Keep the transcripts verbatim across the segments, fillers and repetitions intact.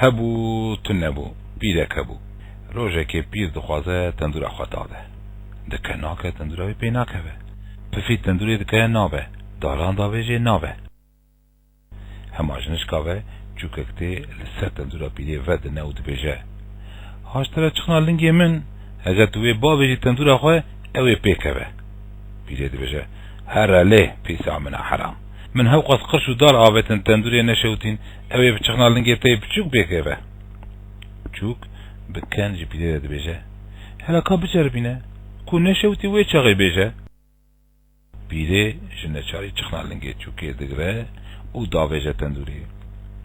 Hebû, tune bû, pîrek hebû. Rojekê pîr dixwaze tendûra xwe dade. Dike nake tendûra wê pê nakeve. Pifî tendûrê dike nabe. Daran davêjê nabe. Hema ji nişka ve çûkek tê li ser tendûra pîrê vedine û dibêje, "Ha ji te re çixna lingê min, heger tu wê bavêjî tendûra xwe, ew ê pê keve." Pîrê dibêje, "Here lê, pîsa min a heram. Min hewqas qirş û dar avêtin tendûrê neşewitîn, ew ê bi çixna lingê te yê piçûk pê keve." Çûk bi ken ji pîrê re dibêje, "Hela ka biceribîne, ku neşewitî wê çaxê bêje." Pîrê ji neçarî çixna lingê çûkê digire û davêje tendûrê.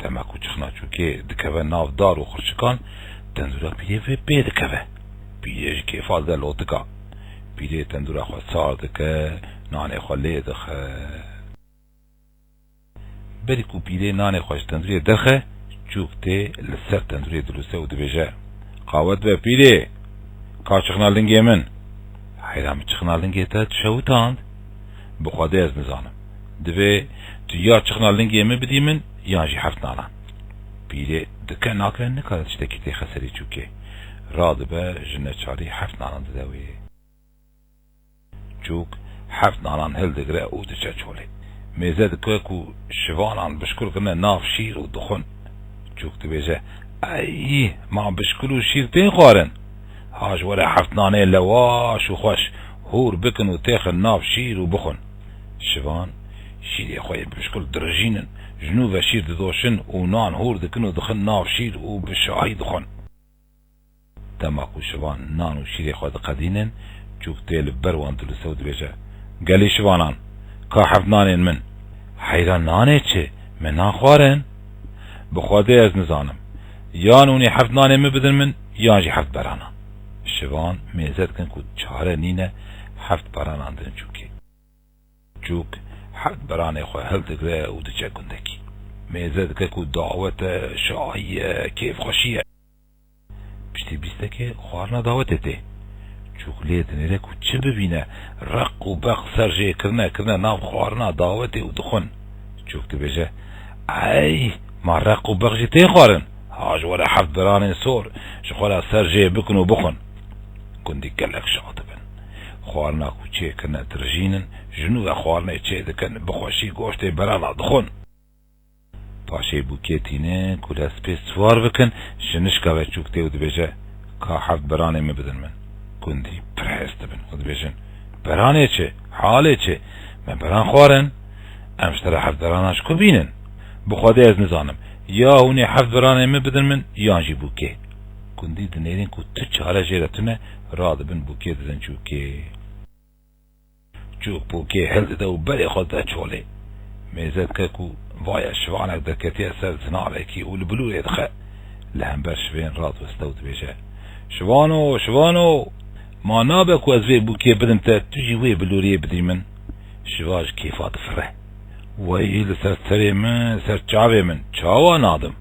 Dema ku çixna çûkê dikeve nav dar û xirçikan, tendûra pîrê vê pê dikeve. Pîrê ji kêfa dide lotika. Pîrê tendûra xwe sar dike, nanê xwe lê dixe. Berî ku pîrê nanê xwe ji tendûrê derxe, çûk tê li ser tendûrê dilûse û dibêje, "Qawet be pîrê, ka çixna lingê min." "Heyra min çixna lingê te tu şewitand? Bi Xwedê ez nizanim. Divê tu ya çixna lingê min bidî min, yan jî heft nanan." Pîrê dike nake nikare tiştekî têxe serî çûkê. Radibe ji neçarî heft nanan dide wê. Çûk heft nanan hildigire û diçe çolê. Mêze dike ku şivanan bişkul kirine nav şîr û dixwin. Çûk dibêje, "Ey, ma bişkul û şîr tên xwarin? Ha ji were heft nanê lewaş û xweş hûr bikin û têxin nav şîr û bixwin." Şivan şîrê xwe yê bişkul dirijînin, ji nû ve şîr didoşin û nan hûr dikin û dixin nav şîr û bi şahî dixwin. Dema ku şivan nan û şîrê xwe diqedînin, çûk tê li ber wan dilûse û dibêje, "Gelî şivanan, ka heft nanên min?" "Heyra nanê çi? Me nan xwarin." "Bi Xwedê ez nizanim. Yan hûnê heft nanê min bidin min, yan jî heft beranan." Şivan mêze dikin ku çare nîne, heft beranan didin çûkê. Çûk heft beranê xwe hildigire û diçe gundekî. Mêze dike ku dawet e, şahî ye, kêfxweşî ye. Piştî bîstekê xwarina dawetê tê. Çûk lê dinêre ku çi bibîne, req û beq ser jê kirine, kirine nav xwarina dawetê û dixwin. Çûk dibêje, "Ey, ma req û beq jî tê xwarin? Ha ji were heft beranên sor, ji xwe re ser jê bikin û bixwin." Gundî gelek şa dibin. Xwarina ku çê kirine dirijînin, ji nû ve xwarinê çê dikin, bi xweşî goştê berana dixwin. Paşê bûkê tînin ku li hespê siwar bikin, ji nişka ve çûk tê û dibêje, "Ka heft beranê min bidin min." Gundî pir hez dibin û dibêjin, "Beranê çi? Halê çi? Me beran xwarin. Em ji te re heft beranan ji ku bînin? Bi Xwedê ez nizanim. Ya hûn ê heft beranê min bidin min, yan jî bûkê." Gundî dinêrin ku tu çare jê re tune, radibin bûkê didin çûkê. Çûk bûkê hildide û berê xwe dide çolê. Mêze dike ku vaye şivanek derketiye ser zinavekî û li bilûrê dixe. Li hember şivên radiweste û dibêje, "Şivano, şivano! Ma nabe ku ez vê bûkê bidim te, tu jî wê bilûriyê bidî min?" Şiva ji kêfa difire. "Wey li ser serê min, ser çavê min, çawa nadim?"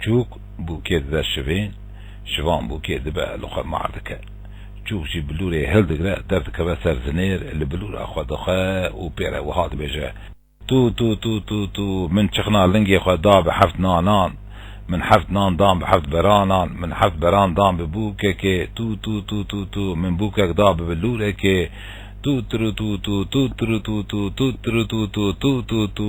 Çûk bûkê dide şivên, şivan bûkê dibe li xwe mar dike. Çûk jî bilûrê hildigire, derdikeve ser zinêr, li bilûra xwe dixe û pê re wiha dibêje, "Tû, tû, tû, tû, tû, min çixna lingê xwe da bi heft nanan, min heft nan dan bi heft beranan, min heft beran dan bi bûkekê, tû, tû, tû, tû, tû, min bûkek da bi bilûrekê, tû, tirû, tû, tû, tû, tirû, tû, tû, tû, tirû, tû, tû, tû, tû, tû."